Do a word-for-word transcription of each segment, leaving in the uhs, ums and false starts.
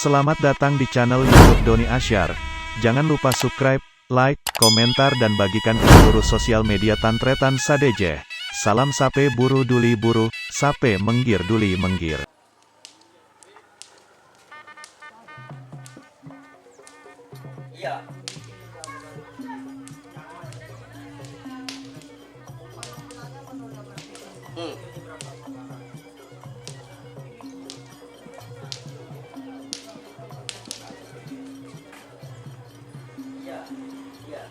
Selamat datang di channel YouTube Doni Asyar. Jangan lupa subscribe, like, komentar, dan bagikan ke seluruh sosial media tan-tarètan sadhâjâ. Salam sapè buru dhuli buru, sapè mèngghir dhuli mèngghir. Iya. Hmm. Iya, iya.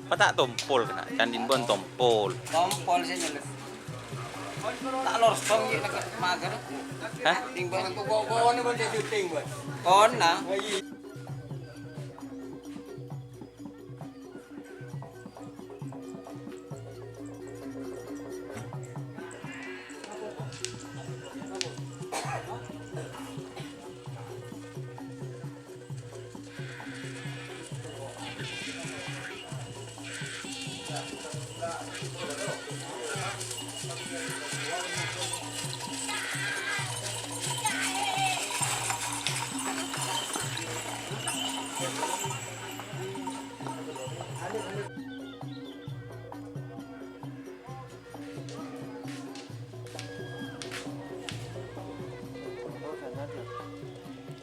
Apa ta' tompol kèna? Candhi bân tompol. Tompol sè nyellep. Ta' lorso ghi' nèka mager. Hah? Timbang ko-, ko-, ko-, ini pun jadi syuting, Bos. Kon, nah.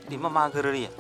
Dimma mager rèya?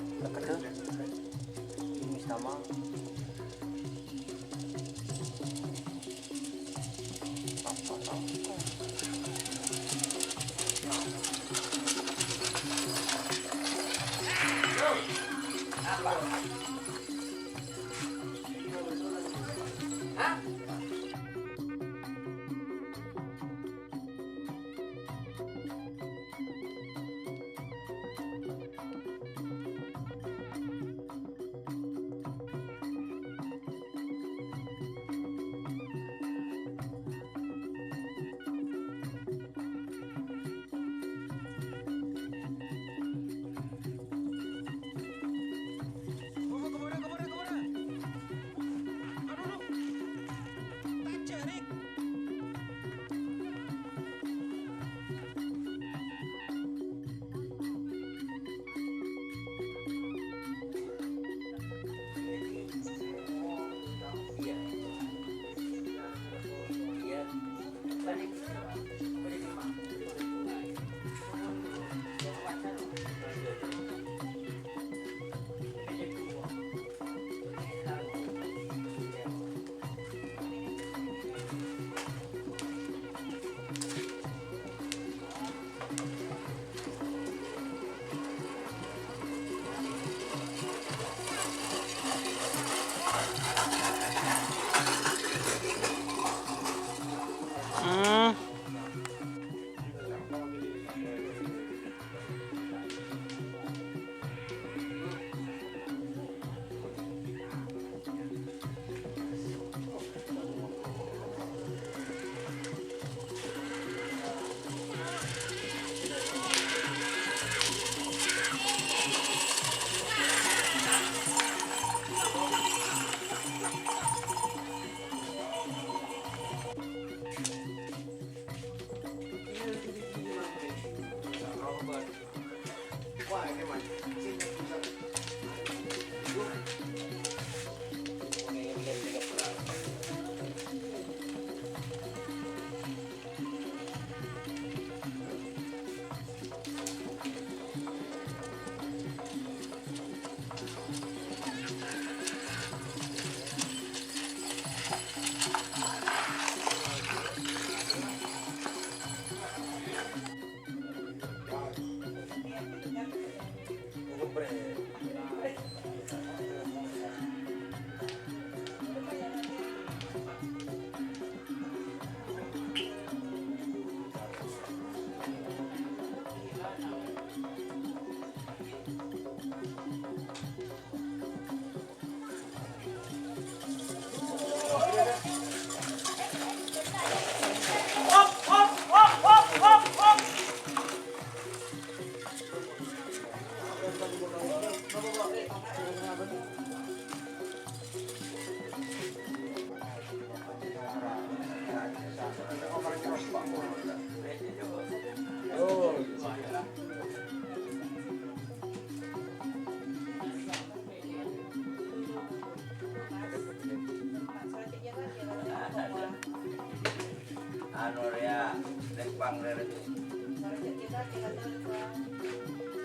Anu rèya, lempang rèya.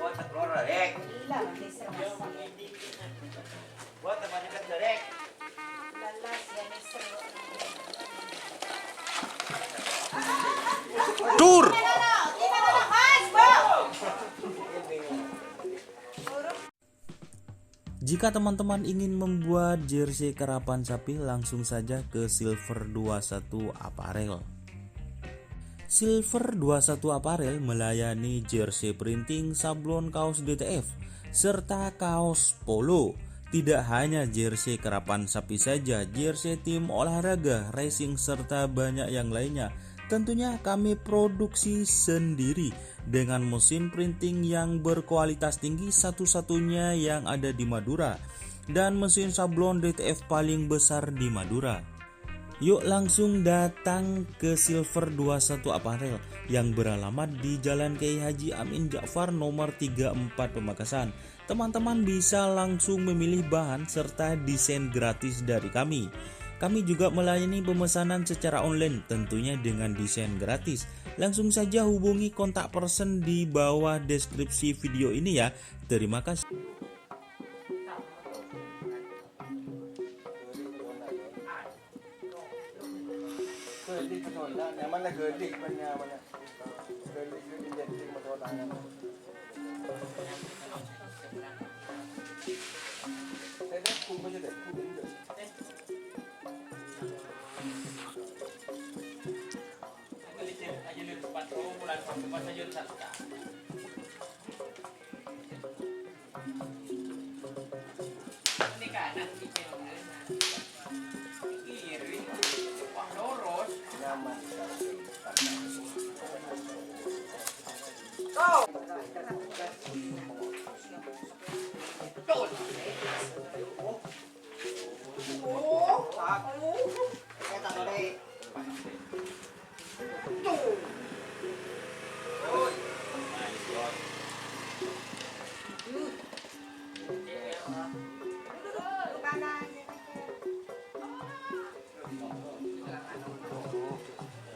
Kok tak keluar, Rek? Kok tak maju ke Rek? Dur! Jika teman-teman ingin membuat jersey karapan sapi, langsung saja ke Silver dua satu Apparel. Silver dua satu Apparel melayani jersey printing, sablon kaos D T F, serta kaos polo. Tidak hanya jersey karapan sapi saja, jersey tim olahraga, racing, serta banyak yang lainnya. Tentunya kami produksi sendiri dengan mesin printing yang berkualitas tinggi, satu-satunya yang ada di Madura, dan mesin sablon D T F paling besar di Madura. Yuk langsung datang ke Silver dua satu Apparel yang beralamat di Jalan Kiai Haji Amin Ja'far nomor tiga empat Pamekasan. Teman-teman bisa langsung memilih bahan serta desain gratis dari kami. Kami juga melayani pemesanan secara online, tentunya dengan desain gratis. Langsung saja hubungi kontak person di bawah deskripsi video ini ya. Terima kasih.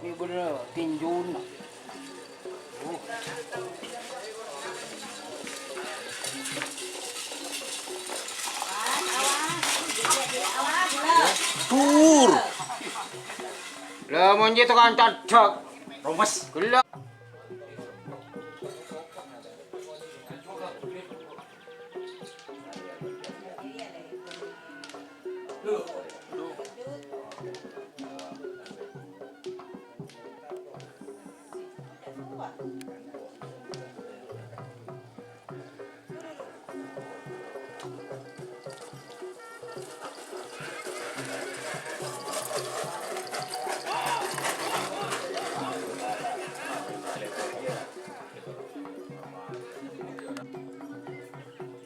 Ini bener tinjuna. Tur. Lah, mon jâ' tukang cedhek. Romes. Gellâ'.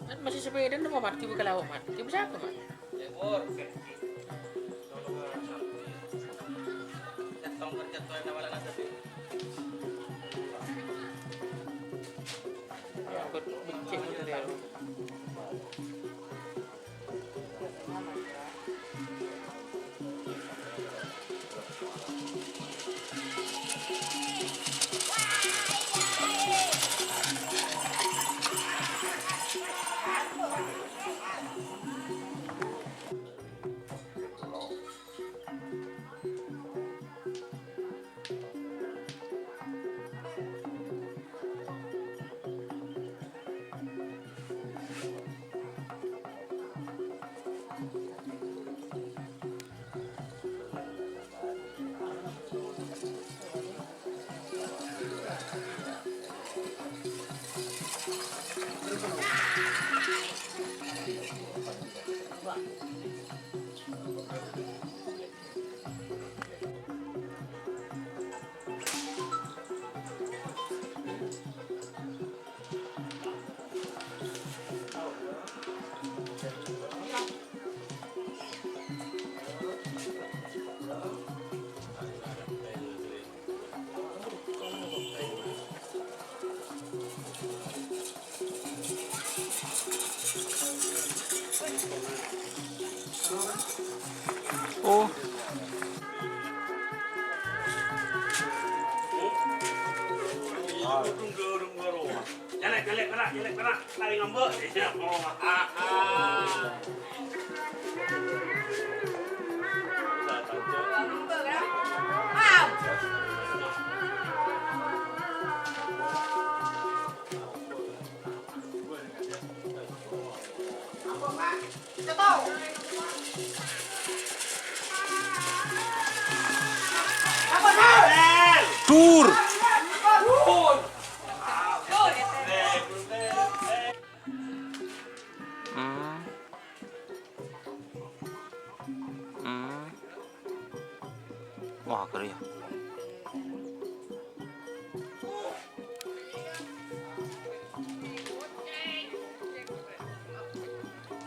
Kan masih sepeda napa, Mat? Ki buka lauk, Mat. Ki bisa apa, Mat? Oh. Cèlèk, cèlèk, pèra', cèlèk, pèra'. Lari ngambek. Iya, oh. Ah, ah. Dur. Hmm. Hmm. Wah, kèra ya.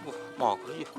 Wah, mager ya.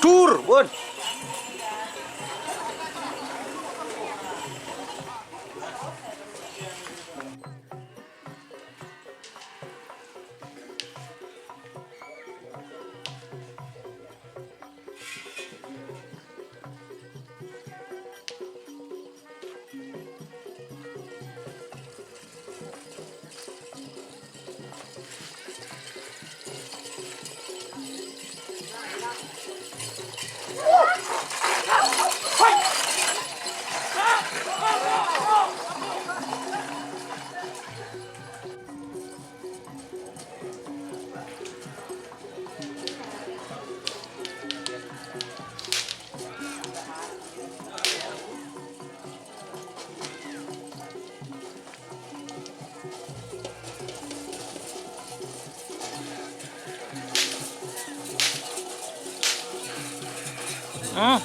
Dur, bun. Hmm.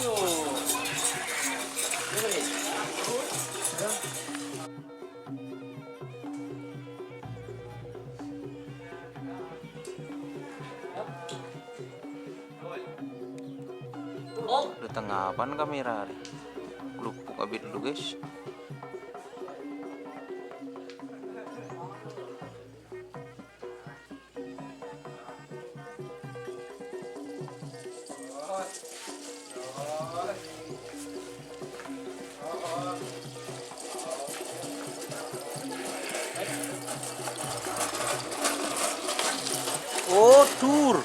Dâteng apana kamera rè? Lupuk abit lu, guys. Oh, dur.